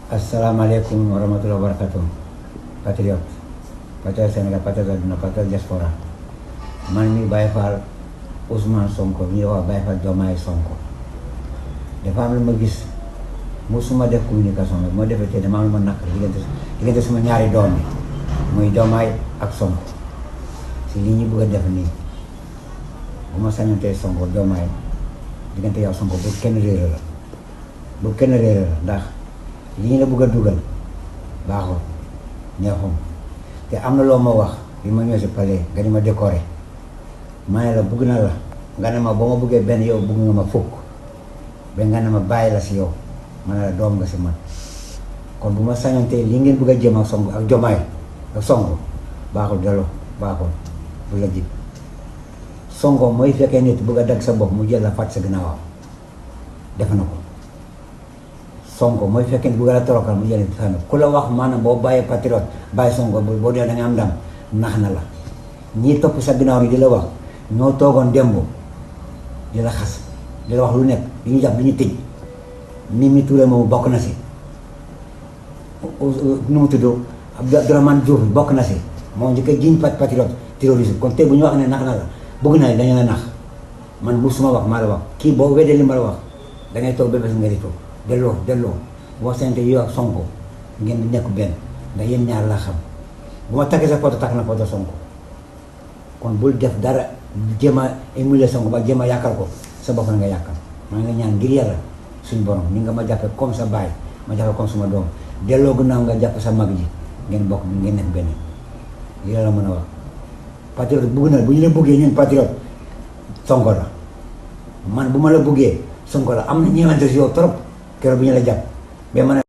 Assalamualaikum warahmatullahi wabarakatuh. Patriot, patriot Sénégal, patriot aduna, patriot diaspora. Man mi Baye Fall Ousmane Sonko mi wax Baye Fall Diomaye Sonko. Dafa am lu ma gis musuma def communication bi moo defee te dama am lu ma naqari diggante suma ñaari doom yi muy Diomaye ak Sonko si li ñu bëgg a def nii bu ma sañantee Sonko Diomaye diggante yow Sonko bu kenn réere la ndax li ñu la bëgg a dugal baaxul neexum te am na loo ma wax bi ma ñëw si palais nga di ma décoré ma ne la bëgg na la nga ne ma ba ma bëggee benn yow bëgg nga ma fukk ba nga ne ma bàyyi la si yow ma ne la doom nga si man kon bu ma sañantee li ngeen bëgg a jëm ak Sonko ak Diomaye ak Sonko baaxul delloo baaxul bu la jib Sonko mooy fekkee nit bëgg a dagg sa bopp mu jël la fàtt sa ginnaawam def na ko Sonko mooy fekkee bu la torokal mu jëlee fenn ku la wax maanaam boo bàyyee patriote bàyyi Sonko boo dee da nga am ndam nax na la ñii topp sa ginnaaw yi di la wax ñoo toogoon démb di la xas di la wax lu nekk di ñu jàpp di ñu tëj Mimi Touré moomu bokk na si nu mu tudd Abdourahmane Diouf bokk na si moo njëkk a jiñ patriote terroriste kon tey bu ñu wax ne nax na la bëgg naa dañu la nax man musuma wax maa la wax kii boo weddee li ma la wax dangay toog ba bés nga di toog delloo boo seente yow ak Sonko ngeen di nekk benn ndax yéen ñaar laa xam bu ma takkee sa photo takk na photo Sonko kon bul def dara jéem a émuler Sonko ba jéem a yàqal ko sa bopp na nga yàqal maa ngi la ñaan ngir yàlla suñ borom ni nga ma jàppee comme sa baay ma jàppee comme suma doom delloo gannaaw nga jàpp sa mag ji ngeen bokk ngeen nekk benn lii la mën a wax patriote bugg na bu ñu la buggee ñun patriote Sonko la man bu ma la buggee Sonko la am na ñeewante si yow trop keroog bu ñu la jàpp ba man